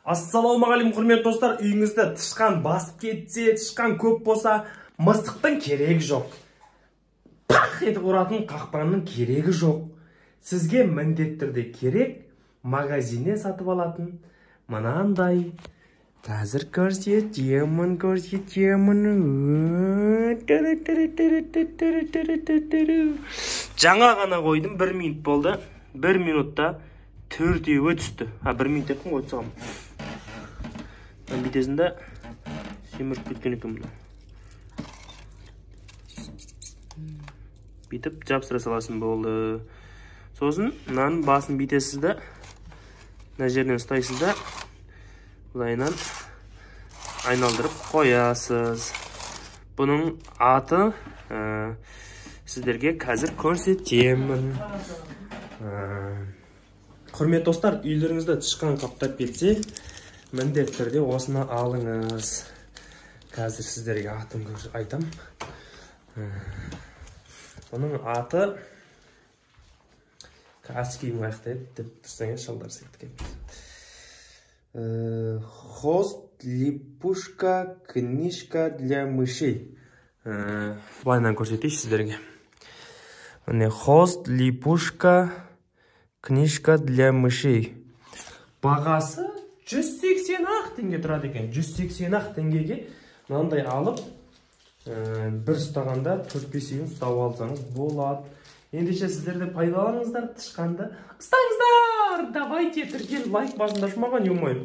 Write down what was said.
Ассалаумағалейкум, құрметті достар. Үйіңізді тышқан басып кетсе, тышқан көп болса, мысықтың керегі жоқ. Пах етіп ұратын қақпанның керегі жоқ. Сізге міндетті түрде керек магазиннен сатып алатын мынандай. Қазір көрсетемін, көрсетемін. Жаңа ғана қойдым, 1 минут болды. 1 минутта төртеуі түсті. 1 минут деппін ғой, түсіп. Бүйтесің да, семіріп кеткен екен мына. Бүйтіп жапсыра саласың, болды. Сосын мынаның басын бүйтесіз да, мына жерінен ұстайсыз да, былайынан айналдырып қоясыз. Бұның аты сіздерге қазір көрсетемін. Құрметті достар, үйлеріңізді тышқан қаптап кетсе, міндетті түрде осыны алыңыз. Қазір сіздерге атын айтам. Бұның аты очкиім қаяқта еді деп тұрсаңыз, шалдар сияқты екен. Хост липушка книжка для мышей. Былайынан көрсетейінші сіздерге. Міне, хост липушка книжка для мышей. Бағасы 180 ақ теңге тұрады екен. 180 ақ теңгеге мынандай алып, бір ұстағанда 4-5-ін ұстап алсаңыз болады. Ендеше сіздер де пайдаланыңыздар, тышқанды ұстаңыздар. Давайте, тіркеліп лайк басыңдар, маған ё-моё.